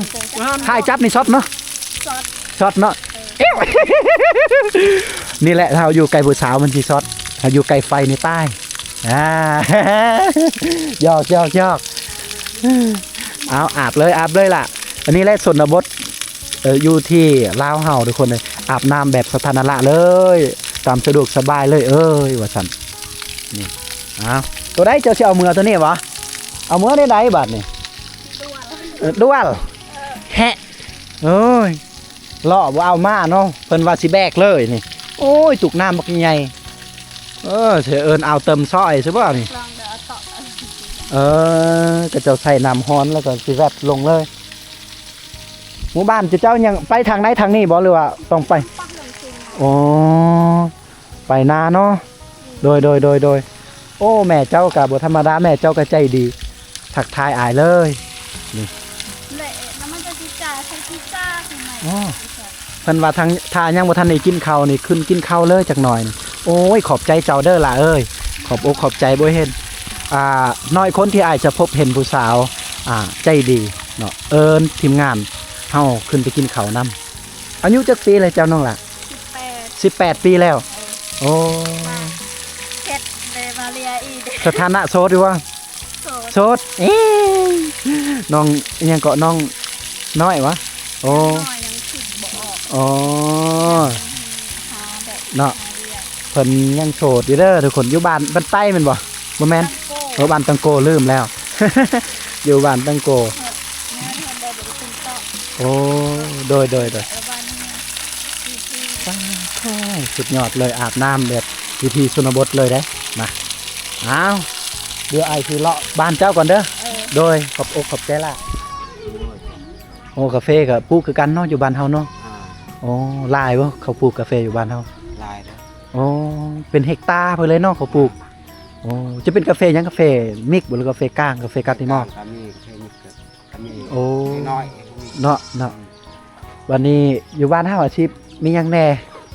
ຖ້າອ້າຍຈັບນີ້ຊັອດເນາະ ຊັອດເນາະ. ນີ້ແຫຼະ ຖ້າເຮົາຢູ່ໃກ້ຜູ້ສາວມັນຊິຊັອດ ຖ້າຢູ່ໃກ້ໄຟນີ້ຕາຍ. ອ່າ ຢອກ ຢອກ ຢອກ. ເອົາ ອາບເລີຍ ອາບເລີຍລະ. ອັນນີ້ແຫຼະຊົນນະບົດ ເອີ ຢູ່ທີ່ລາວເຮົາທຸກຄົນເອີຍ ອາບນ້ຳແບບສາທາລະນະເລີຍ ຕາມສະດວກສະບາຍເລີຍເອີຍ ວ່າຊັ້ນ. ນີ້ ເອົາ ໂຕໃດເຈົ້າຊິເອົາເມືອ ໂຕນີ້ຫວາ? ເອົາເມືອແນວໃດບາດນີ້? ເອີ ດວນ ແຮະ ໂອ້ຍ ລໍ້ບໍ່ເອົາມາເນາະ ເພິ່ນວ່າຊິແບກເລີຍນີ້. ໂອ້ຍ ຕຸກນ້ຳບັກໃຫຍ່. ເອີ ຊິເອີ້ນເອົາເຕີມຊອຍຊະບໍ່ນີ້? ເອີ ຂະເຈົ້າໃສ່ນ້ຳຮ້ອນແລ້ວກໍຊິແວັບລົງເລີຍ. ໝູ່ບ້ານເຈົ້າຍັງໄປທາງໃດທາງນີ້ບໍ່ ຫຼືວ່າຕ້ອງໄປ? ອໍ ໄປນາເນາະ. ໂດຍ ໂດຍ ໂດຍ ໂດຍ. ໂອ້ ແມ່ເຈົ້າກະບໍ່ທຳມະດາ ແມ່ເຈົ້າກະໃຈດີ ທັກທາຍອ້າຍເລີຍ. ນີ້ ແລະ ແລ້ວມັນຈະຊິຈ່າຍ ໃຊ້ຊິຈ່າຍໃຫ້ໃໝ່. ອໍ ເພິ່ນວ່າທາງ ຖ້າຍັງບໍ່ທັນໄດ້ກິນເຂົ້ານີ້ ຂຶ້ນກິນເຂົ້າເລີຍຈັກໜ້ອຍນີ້. ໂອ້ຍ ຂອບໃຈເຈົ້າເດີຫຼ້າເອີຍ ຂອບອົກຂອບໃຈ. ບໍ່ເຫັນ ອ່າ ໜ້ອຍຄົນທີ່ອ້າຍຈະພົບເຫັນຜູ້ສາວ ອ່າ ໃຈດີເນາະ ເອີ້ນທີມງານເຮົາຂຶ້ນໄປກິນເຂົ້ານຳ. ອາຍຸຈັກປີແລ້ວເຈົ້ານ້ອງຫຼ້າ? ສິບແປດ ສິບແປດປີແລ້ວ. ໂອ້ ມາເຮັດເດມາເລຍອີກ ສະຖານະໂສດຢູ່ບໍ່? ໂສດ ໂສດ ເອີ ນ້ອງອີ່ຫຍັງເກາະ ນ້ອງນ້ອຍຫວາ? ໂອ້ ນ້ອຍຍັງຄິດບໍ່ອອກ ອໍ ຫາແບບ ເນາະ ຫາວຽກ ເພິ່ນຍັງໂສດຢູ່ເດີທຸກຄົນ ຢູ່ບ້ານ ບ້ານໃຕ້ແມ່ນບໍ່? ບໍ່ແມ່ນ ຕັງໂກ ເອີ ບ້ານຕັງໂກ ລືມແລ້ວ ຢູ່ບ້ານຕັງໂກ ເອີ ແມ່ນ ເພິ່ນບໍ່ໄດ້ຂຶ້ນເກາະ ໂອ້ ໂດຍ ໂດຍ ໂດຍ ເອີ ບ້ານນີ້ ປາດໂທ້ ສຸດຍອດເລີຍ ອາບນ້ຳແບບວິຖີຊົນນະບົດເລີຍເດ້ ນະ ອ້າວ ດຽວອ້າຍຊິເລາະບ້ານເຈົ້າກ່ອນເດີ ເອີ ໂດຍ ຂອບອົກຂອບໃຈຫຼາຍ ໂອ້ ກາເຟກໍປູກຄືກັນເນາະ ຢູ່ບ້ານເຮົາເນາະ ອ່າ ໂອ້ ຫຼາຍບໍ່ ເຂົາປູກກາເຟຢູ່ບ້ານເຮົາ? ຫຼາຍເດີ ໂອ້ ເປັນເຮັກຕາເພິ່ນເລີຍເນາະ ເຂົາປູກ ໂອ້ ຈະເປັນກາເຟຫຍັງ ກາເຟມິກບໍ່ ຫຼືກາເຟກ້າງ ກາເຟກັດນີ້ເນາະ? ກາງກໍມີ ກາເຟມິກກໍ ກໍມີ ໂອ້ ນ້ອຍໆ ເນາະ ເນາະ ອືມ ບັດນີ້ຢູ່ບ້ານເຮົາອາຊີບມີຫຍັງແດ່?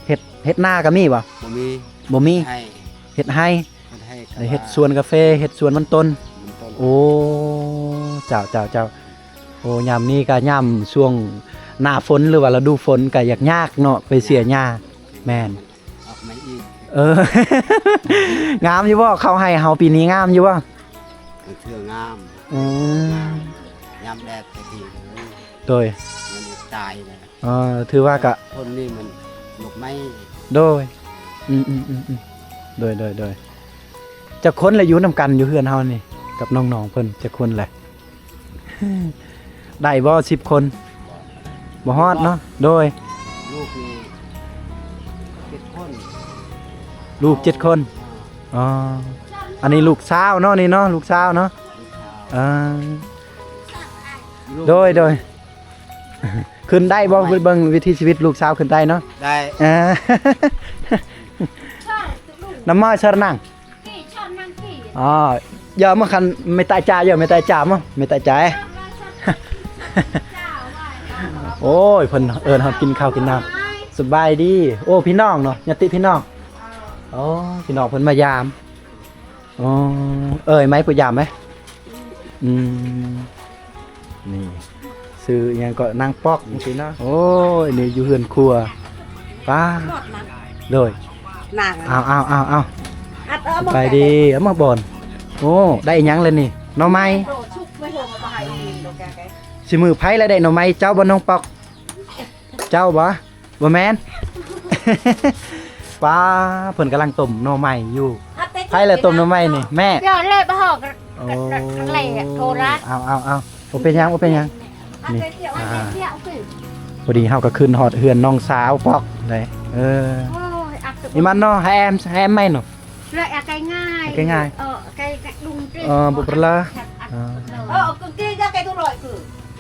ເຮັດ ເຮັດນາກໍມີບໍ່? ບໍ່ມີ ບໍ່ມີ ເຮັດໄຮ່ ເຮັດໄຮ່ ເຮັດໄຮ່ ໄດ້ເຮັດສວນກາເຟ ເຮັດສວນມັນຕົ້ນ ມັນຕົ້ນ ໂອ້ ເຈົ້າ ເຈົ້າ ເຈົ້າ ໂອ້ ຍາມນີ້ກໍຍາມຊ່ວງໜ້າຝົນ ຫຼືວ່າລະດູຝົນ ກໍຢາກຍາກເນາະ ໄປເສຍຫຍ້າ ແມ່ນ ອອກມາອີກ ເອີ ງາມຢູ່ບໍ່? ເຂົ້າໄຮ່ເຮົາປີນີ້ງາມຢູ່ບໍ່? ບາງເທື່ອງາມ ອືມ ງາມ ຍາມແດດກໍດີເລີຍ ໂດຍ ຍາມຕາຍເລີຍ ເອີ ຖືວ່າກະ ຄົນນີ້ມັນລຸກໄໝ້ ໂດຍ ອືມໆ ໂດຍ ໂດຍ ໂດຍ ຈັກຄົນລະຢູ່ນຳກັນຢູ່ເຮືອນເຮົານີ້ ກັບນ້ອງໆເພິ່ນ ຈັກຄົນລະ? ໄດ້ບໍ່ ສິບຄົນ? ບໍ່ຮອດເນາະ ໂດຍ ລູກນີ້ເຈັດຄົນ ລູກເຈັດຄົນ ອໍ ອັນນີ້ລູກສາວເນາະ ນີ້ເນາະ ລູກສາວເນາະ ລູກສາວ ເອີ ລູກ ໂດຍ ໂດຍ ຂຶ້ນໄດ້ບໍ່? ໄດ້ ເບິ່ງວິຖີຊີວິດລູກສາວຂຶ້ນໄດ້ເນາະ ໄດ້ ອ່າ ນະໂມຕັສສະ ສະຣະນັງ ອໍ ເອີ ເມື່ອຄັນ ເມຕຕາຈາ ເອີ ເມຕຕາຈາ ເມຕຕາຈາ ໂອ້ຍ ເພິ່ນເອີ້ນເຮົາກິນເຂົ້າກິນນ້ຳ ສະບາຍດີ ໂອ້ ພີ່ນ້ອງເນາະ ຍາດຕິພີ່ນ້ອງ ໂອ້ ພີ່ນ້ອງເພິ່ນມາຢາມ ອໍ ເອີຍ ໄມຜູ້ຢາມໄໝ ອືມ ນີ້ ຊື່ອີ່ຫຍັງເກາະ ນາງປອກ ຈັ່ງຊີ້ເນາະ ໂອ້ຍ ນີ້ຢູ່ເຮືອນຄົວ ປ້າ ໂດຍ ນາງ ອ້າວໆໆໆ ສະບາຍດີ ເອົາມາບ່ອນ ໂອ້ ໄດ້ອີ່ຫຍັງລະນີ້ ໜໍ່ໄມ້ ຊິມື້ໃຜລະໄດ້ໜໍ່ໄມ້ ເຈົ້າບໍ່ ນ້ອງປອກ ເຈົ້າບໍ່? ບໍ່ແມ່ນ ປ້າ ເພິ່ນກຳລັງຕົ້ມໜໍ່ໄມ້ຢູ່ ໃຜລະຕົ້ມໜໍ່ໄມ້ນີ້ ແມ່ ໂອ້ ເອົາໆໆ ບໍ່ເປັນຫຍັງ ບໍ່ເປັນຫຍັງ ນີ້ ອ່າ ພໍດີເຮົາກໍຂຶ້ນຮອດເຮືອນນ້ອງສາວປອກໄດ໋ ເອີ ອີ່ມັນເນາະ ແຮມ ແຮມໄມ້ເນາະ ເອີ ບໍ່ເປັນລະ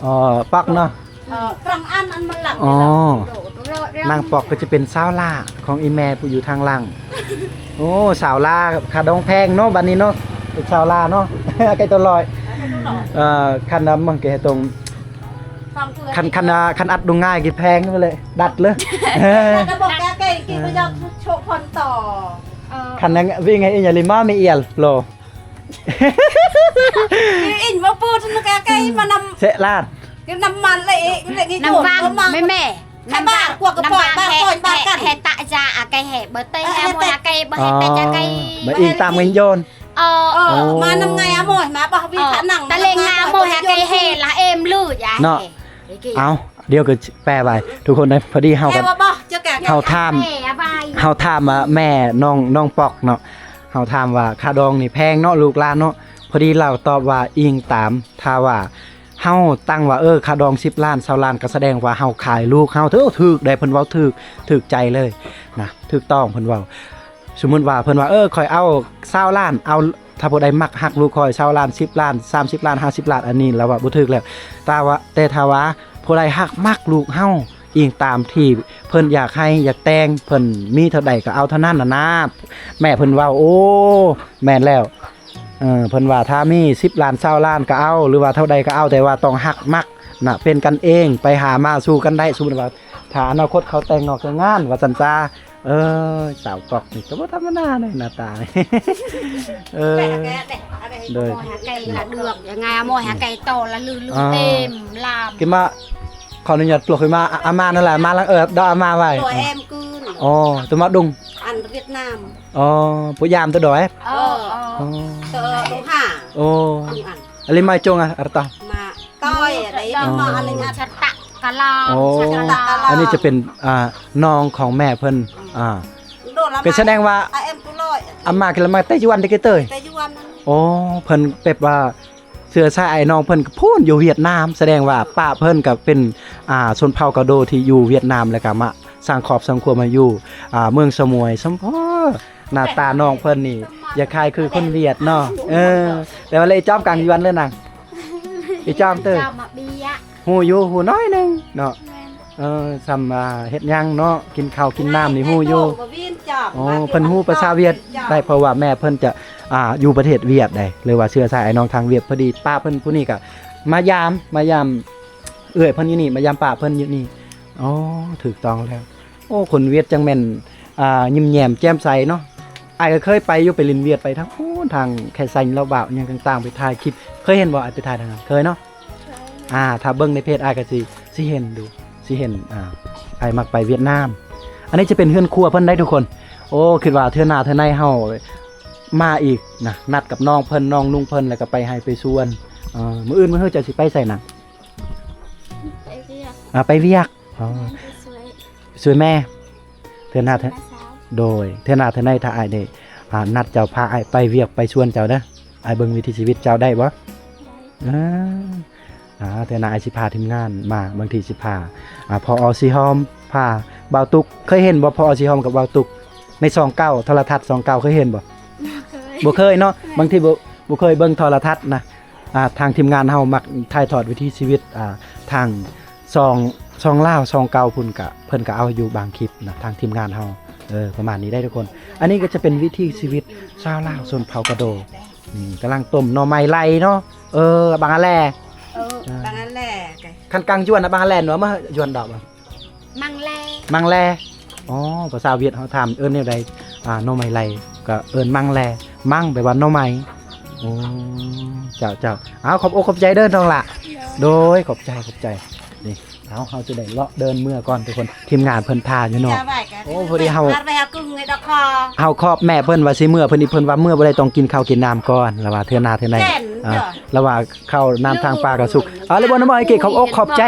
ເອີ ປອກເນາະ ເອີ ນາງປອກກໍຈະເປັນສາວຫຼ້າຂອງອີ່ແມ່ຜູ້ຢູ່ທາງຫຼັງ ໂອ້ ສາວຫຼ້າ ຄ່າດອງແພງເນາະ ບັດນີ້ເນາະ ເປັນສາວຫຼ້າເນາະ ໄກ່ຕົວລອຍ ເອີ ຄັນນຳມັນກໍໃຫ້ຕົງ ຄັນ ຄັນ ຄັນອັດດົງງ່າຍກໍແພງເລີຍ ດັດເລີຍ ຄັນນັ້ນວິງໃຫ້ອີ່ຫຍັງລິມາມີອຽລໂລ Inh mà bơ nó cái cái mà năm sẽ lạt cái năm mặn lại cái cái năm vàng mẹ mẹ khai năm ba vàng của cái năm bò vàng ba hè coi ba hè cắn hè tại gia à cái hè bơ tây hè mùa hè cây bơ hè tại gia cây bơ inh tam nguyên yôn ờ ờ mà năm ngày à mùa mà bảo vì khả năng ta lên ngà mùa hè cây hè là em lư dạ nó ເອົາ ດຽວກໍແປໄວ້ ທຸກຄົນເອີຍ ພໍດີເຮົາກໍ ແປວ່າບໍ່ ເຈົ້າກະ ເຮົາຖາມ ແປວ່າ ເຮົາຖາມວ່າແມ່ນ້ອງ ນ້ອງປອກເນາະ ເຮົາຖາມວ່າຄ່າດອງນີ້ແພງເນາະ ລູກຫຼານເນາະ ພໍດີລາວຕອບວ່າ ອີງຕາມ ຖ້າວ່າເຮົາຕັ້ງວ່າ ເອີ ຄ່າດອງສິບລ້ານ ຊາວລ້ານ ກໍສະແດງວ່າເຮົາຂາຍລູກເຮົາ ຖືກ ຖືກໄດ໋ ເພິ່ນເວົ້າຖືກ ຖືກໃຈເລີຍນະ ຖືກຕ້ອງ ເພິ່ນເວົ້າ ສົມມຸດວ່າເພິ່ນວ່າ ເອີ ຂ້ອຍເອົາຊາວລ້ານ ເອົາ ຖ້າຜູ້ໃດມັກຮັກລູກຂ້ອຍ ຊາວລ້ານ ສິບລ້ານ ສາມສິບລ້ານ ຫ້າສິບລ້ານ ອັນນີ້ລາວວ່າບໍ່ຖືກແລ້ວ ແຕ່ວ່າ ແຕ່ຖ້າວ່າຜູ້ໃດຮັກມັກລູກເຮົາ ອີງຕາມທີ່ເພິ່ນຢາກໃຫ້ ຢາກແຕ່ງ ເພິ່ນມີເທົ່າໃດກໍເອົາເທົ່ານັ້ນນະນາ ແມ່ເພິ່ນເວົ້າ ໂອ້ ແມ່ນແລ້ວ ເອີ ເພິ່ນວ່າຖ້າມີສິບລ້ານ ຊາວລ້ານກໍເອົາ ຫຼືວ່າເທົ່າໃດກໍເອົາ ແຕ່ວ່າຕ້ອງຮັກມັກນະ ເປັນກັນເອງ ໄປຫາມາສູ່ກັນໄດ້ ສົມມຸດວ່າ ຖ້າອະນາຄົດເຂົາແຕ່ງງອກແຕ່ງງານວ່າຊັ້ນຊາ ເອີ ສາວກອກນີ້ກໍບໍ່ທຳມະດາເດ້ ໜ້າຕານີ້ ເອີ ໂດຍ Cái là được, ngày mô hả cây to là lư lư êm làm. ຂຶ້ນມາ ຂໍອະນຸຍາດປົກຂຶ້ນມາ ອາ ອາມານັ້ນແຫຼະ ມາຫຼັງເອີ ດອກອາມາໄວ້ Rồi em cứ ອໍ ຕົວມາດຸງ ăn ວຽດນາມ. ອໍ ຜູ້ຢາມຕົວດອຍ. ເອີ ອໍ ເອີ ໂອ້ ອັນນີ້ມາຈົງອະ ອາຕະ ມາຕ້ອຍໄດ້ ອໍ ມາອະໄລ ມາຊະຕະກະລາ ໂອ້ ຊະຕະກະລາ. ອັນນີ້ຈະເປັນ ອ່າ ນ້ອງຂອງແມ່ເພິ່ນ. ອ່າ ກໍສະແດງວ່າ ອາມາ ກໍລະມາແຕ່ຍວນເດ້ ເກີເຕີຍ ແຕ່ຍວນ. ໂອ້ ເພິ່ນແບບວ່າ ເຊື້ອສາຍອ້າຍນ້ອງເພິ່ນກໍພຸ້ນຢູ່ຫວຽດນາມ, ສະແດງວ່າປ້າເພິ່ນກໍເປັນ ອ່າ ຊົນເຜົ່າກະໂດທີ່ຢູ່ຫວຽດນາມ ແລ້ວກໍມາສ້າງຄອບສ້າງຄົວມາຢູ່ ອ່າ ເມືອງສະໝວຍ. ສົມພໍ້ ໜ້າຕານ້ອງເພິ່ນນີ້ຢາກຄ້າຍຄືຄົນຫວຽດເນາະ. ເອີ ແຕ່ວ່າເລີຍຈອມກາງຍວນເລີຍນາງ ອີຈອມເຕີ ຮູ້ຢູ່ ຮູ້ໜ້ອຍໜຶ່ງເນາະ. ເອີ ສ່ຳວ່າເຮັດຫຍັງເນາະ ກິນເຂົ້າກິນນ້ຳນີ້ຮູ້ຢູ່. ໂອ້ ເພິ່ນຮູ້ພາສາຫວຽດໄດ້ ເພາະວ່າແມ່ເພິ່ນຈະ ອ່າ ຢູ່ປະເທດຫວຽດໃດ໋ ຫຼືວ່າເຊື້ອສາຍອ້າຍນ້ອງທາງຫວຽດ. ພໍດີປ້າເພິ່ນຜູ້ນີ້ກໍມາຢາມ ມາຢາມເອື້ອຍເພິ່ນຢູ່ນີ້ ມາຢາມປ້າເພິ່ນຢູ່ນີ້. ອໍ ຖືກຕ້ອງແລ້ວ. ໂອ້ ຄົນຫວຽດຈັ່ງແມ່ນ ອ່າ ຍິ້ມແຍ້ມແຈ່ມໃສເນາະ. ອ້າຍກໍເຄີຍໄປຢູ່ ໄປຫຼິ້ນຫວຽດ ໄປທາງພຸ້ນ ທາງແຄໄຊ ລາວບາວ ຫຍັງຕ່າງໆ ໄປຖ່າຍຄລິບ. ເຄີຍເຫັນບໍ່? ອ້າຍໄປຖ່າຍທາງນັ້ນ ເຄີຍເນາະ. ອ່າ ຖ້າເບິ່ງໃນເພຈອ້າຍກໍຊິ ຊິເຫັນດູ ຊິເຫັນ. ອ່າ ອ້າຍມັກໄປຫວຽດນາມ. ອັນນີ້ຈະເປັນເຮືອນຄົວເພິ່ນໄດ໋ທຸກຄົນ. ໂອ້ ຄິດວ່າເທື່ອໜ້າເທື່ອໃນເຮົາມາອີກນະ ນັດກັບນ້ອງເພິ່ນ ນ້ອງນຸ່ງເພິ່ນ ແລ້ວກໍໄປໄຮ່ໄປສວນ. ເອີ ມື້ອື່ນມື້ຮືເຈົ້າຊິໄປໃສນະ? ໄປວຽກ. ອ່າ ໄປວຽກ. ອໍ ແມ່ນ ໄປຊ່ວຍ ຊ່ວຍແມ່. ເທື່ອໜ້າເທື່ອ ແມ່ສາວ ໂດຍ ເທື່ອໜ້າເທື່ອໃນຖ້າອ້າຍໄດ້ ອ່າ ນັດເຈົ້າພາອ້າຍໄປວຽກໄປສວນເຈົ້າເດີ. ອ້າຍເບິ່ງວິຖີຊີວິດເຈົ້າໄດ້ບໍ່? ໄດ້. ເອີ ອ່າ ເທື່ອໜ້າອ້າຍຊິພາທີມງານມາ ບາງທີຊິພາ ອ່າ ພໍ ອ ສີຫອມ ພາບ່າວຕຸກ. ເຄີຍເຫັນບໍ່ ພໍ ອ ສີຫອມກັບບ່າວຕຸກ ໃນຊ່ອງເກົ້າ ໂທລະທັດຊ່ອງເກົ້າ ເຄີຍເຫັນບໍ່? ບໍ່ເຄີຍ. ບໍ່ເຄີຍເນາະ. ແມ່ນ. ບາງທີບໍ່ ບໍ່ເຄີຍເບິ່ງໂທລະທັດນະ. ອ່າ ທາງທີມງານເຮົາມັກຖ່າຍທອດວິຖີຊີວິດ ອ່າ ທາງຊ່ອງ ຊ່ອງລາວ ຊ່ອງເກົ່າພຸ້ນກະ ເພິ່ນກະເອົາຢູ່ບາງຄລິບນະ ທາງທີມງານເຮົາ. ເອີ ປະມານນີ້ໄດ໋ທຸກຄົນ. ອັນນີ້ກໍຈະເປັນວິຖີຊີວິດຊາວລາວຊົນເຜົ່າກະໂດ. ອືມ ກຳລັງຕົ້ມໜໍ່ໄມ້ໄລ່ເນາະ. ເອີ ບັງອາແລ. ເອີ ບັງອາແລ. ຄັນກາງຍວນນະ ບັງອາແລເນາະ ມາຍວນດອກ. ມັງແລ. ມັງແລ. ອໍ ພາສາຫວຽດເຮົາຖາມເອີ້ນແນວໃດ? ອ່າ ໜໍ່ໄມ້ໄລ່ກໍເອີ້ນມັງແລ. ມັງແປວ່າໜໍ່ໄມ້. ໂອ້ ເຈົ້າ ເຈົ້າ. ເອົາ ຂອບອົກຂອບໃຈເດີນ້ອງຫຼ້າ. ໂດຍ ຂອບໃຈ ຂອບໃຈ. ນີ້ ເອົາ ເຮົາຈະໄດ້ເລາະເດີນເມືອກ່ອນທຸກຄົນ. ທີມງານເພິ່ນຖ້າຢູ່ເນາະ. ໂອ້ ພໍດີເຮົາ ເຮົາຂອບແມ່ເພິ່ນວ່າຊິເມືອ ເພິ່ນອີກ ເພິ່ນວ່າເມືອບໍ່ໄດ້ ຕ້ອງກິນເຂົ້າກິນນ້ຳກ່ອນ ລະວ່າເທື່ອໜ້າເທື່ອໃນ. ອ່າ ລະວ່າເຂົ້ານ້ຳທາງປ່າກໍສຸກ. ເອົາ ລະບໍ່ນະໝໍ້ເອເກ ຂອບອົກຂອບໃຈ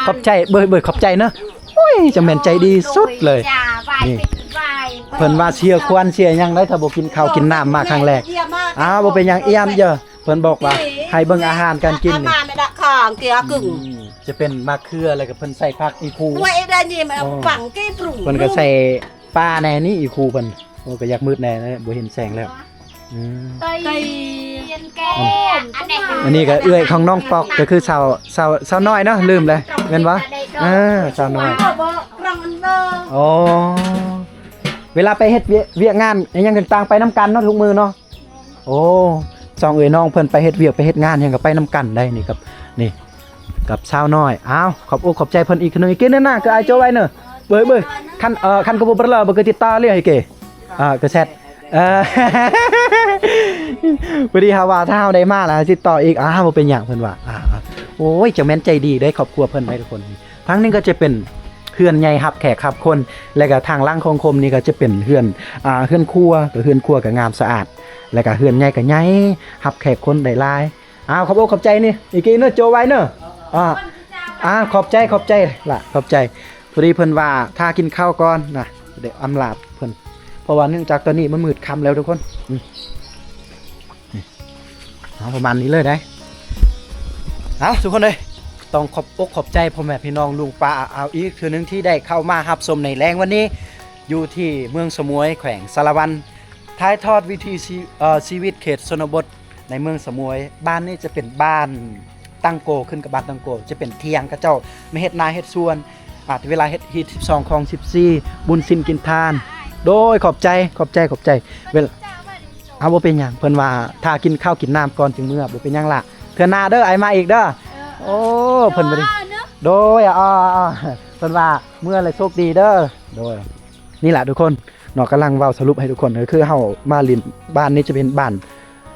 ຂອບໃຈ ເບີຍ ເບີຍ ຂອບໃຈເນາະ. ໂອ້ຍ ຈັ່ງແມ່ນໃຈດີສຸດເລີຍ. ນີ້ ເພິ່ນວ່າເສຍຂວັນເສຍຫຍັງໄດ໋ ຖ້າບໍ່ກິນເຂົ້າກິນນ້ຳມາຄັ້ງແລກ. ອ້າວ ບໍ່ເປັນຫຍັງ ຢ້ຽມເດີ້. ເພິ່ນບອກວ່າໃຫ້ເບິ່ງອາຫານການກິນນີ້ ອືມ ຈະເປັນໝາກເຂືອ ແລ້ວກໍເພິ່ນໃສ່ຜັກອີຄູ. ເພິ່ນກໍໃສ່ປາແດ່ນີ້ ອີຄູເພິ່ນ. ໂອ້ ກໍຢາກມືດແດ່ ບໍ່ເຫັນແສງແລ້ວ. ອືມ ອັນນີ້ກໍເອື້ອຍຂອງນ້ອງປອກ ກໍຄືສາວ ສາວ ສາວນ້ອຍເນາະ ລືມແລ້ວແມ່ນບໍ່? ເອີ ສາວນ້ອຍ. ອໍ ເວລາໄປເຮັດວຽກ ວຽກງານອີ່ຫຍັງຕ່າງໆ ໄປນຳກັນເນາະ ທຸກມື້ເນາະ. ໂອ້ ສອງເອື້ອຍນ້ອງເພິ່ນໄປເຮັດວຽກໄປເຮັດງານຫຍັງກໍໄປນຳກັນໄດ໋ ນີ້ກັບ ນີ້ກັບສາວນ້ອຍ. ອ້າວ ຂອບອົກຂອບໃຈເພິ່ນອີກເທື່ອໜຶ່ງ. ອີກເກເດີນະ ກໍອາຍໂຈໄວ້ເນີ ເບີຍ ເບີຍ. ຄັນ ເອີ ຄັນກໍບໍ່ເປີເລີ ບໍ່ກໍຕິດຕໍ່ເລີຍ ອີກເກ. ອ່າ ກໍແຊັດ ເອີ ພໍດີເຮົາວ່າຖ້າເຮົາໄດ້ມາແລ້ວຕິດຕໍ່ອີກ. ອ້າວ ບໍ່ເປັນຫຍັງ ເພິ່ນວ່າ. ອ້າວ ໂອ້ຍ ຈັ່ງແມ່ນໃຈດີເດ້ ຄອບຄົວເພິ່ນໄດ໋ທຸກຄົນ. ທາງນີ້ກໍຈະເປັນເຮືອນໃຫຍ່ຮັບແຂກຮັບຄົນ ແລະກະທາງຫຼັງຂອງຄົມນີ້ກໍຈະເປັນເຮືອນ ອ່າ ເຮືອນຄົວ ກໍເຮືອນຄົວກໍງາມສະອາດ ແລະກະເຮືອນໃຫຍ່ກໍໃຫຍ່ ຮັບແຂກຄົນໄດ້ຫຼາຍ. ອ້າວ ຂອບອົກຂອບໃຈນີ້ ອີກເກເນີ ໂຈໄວ້ເນີ. ອ່າ ອ່າ ຂອບໃຈ ຂອບໃຈລະ ຂອບໃຈ. ພໍດີເພິ່ນວ່າຖ້າກິນເຂົ້າກ່ອນນະ ໄດ້ອຳລາເພິ່ນ ເພາະວ່າເນື່ອງຈາກຕອນນີ້ມັນມືດຄ່ຳແລ້ວທຸກຄົນ. ອືມ ເອົາ ປະມານນີ້ເລີຍໄດ໋. ເອົາ ທຸກຄົນເອີຍ ຕ້ອງຂອບອົກຂອບໃຈພໍ່ແມ່ພີ່ນ້ອງລຸງປ້າອາວອີກເທື່ອໜຶ່ງທີ່ໄດ້ເຂົ້າມາຮັບຊົມໃນແລງວັນນີ້ ຢູ່ທີ່ເມືອງສະໝວຍ ແຂວງສາລະວັນ ຖ່າຍທອດວິຖີຊີ ເອີ ຊີວິດເຂດຊົນນະບົດໃນເມືອງສະໝວຍ. ບ້ານນີ້ຈະເປັນບ້ານ ຕັງໂກ ຂຶ້ນກັບບ້ານຕັງໂກ ຈະເປັນຖຽງ ເຂົາເຈົ້າມາເຮັດນາເຮັດສວນ ອາດເວລາເຮັດຮີດສິບສອງ ຄອງສິບສີ່ ບຸນສິນກິນທານ. ໂດຍ ຂອບໃຈ ຂອບໃຈ ຂອບໃຈ. ເວລາ ເອົາ ບໍ່ເປັນຫຍັງ ເພິ່ນວ່າຖ້າກິນເຂົ້າກິນນ້ຳກ່ອນຈຶ່ງເມືອ ບໍ່ເປັນຫຍັງລະ ເທື່ອໜ້າເດີ ອ້າຍມາອີກເດີ. ໂອ້ ເພິ່ນບໍ່ໄດ້ ໂດຍ ອໍ ເພິ່ນວ່າເມືອແລ້ວໂຊກດີເດີ. ໂດຍ ນີ້ລະທຸກຄົນເນາະ ກຳລັງເວົ້າສະຫຼຸບໃຫ້ທຸກຄົນ ກໍຄືເຮົາມາຫຼິ້ນ ບ້ານນີ້ຈະເປັນບ້ານ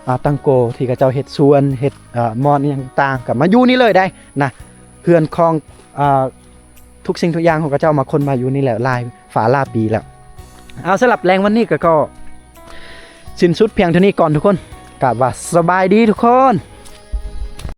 ອ່າ ຕັງໂກ ທີ່ເຂົາເຈົ້າເຮັດສວນ ເຮັດ ເອີ ມ່ອນອີ່ຫຍັງຕ່າງ ກໍມາຢູ່ນີ້ເລີຍໄດ໋ນະ. ເຮືອນຄອງ ອ່າ ທຸກສິ່ງທຸກຢ່າງຂອງເຂົາເຈົ້າມາຄົນມາຢູ່ນີ້ແຫຼະ ຫຼາຍຟ້າຫຼາຍປີແລ້ວ. ເອົາ ສຳລັບແລງວັນນີ້ກໍຂໍສິ້ນສຸດພຽງເທົ່ານີ້ກ່ອນທຸກຄົນ. ກາບວ່າສະບາຍດີທຸກຄົນ.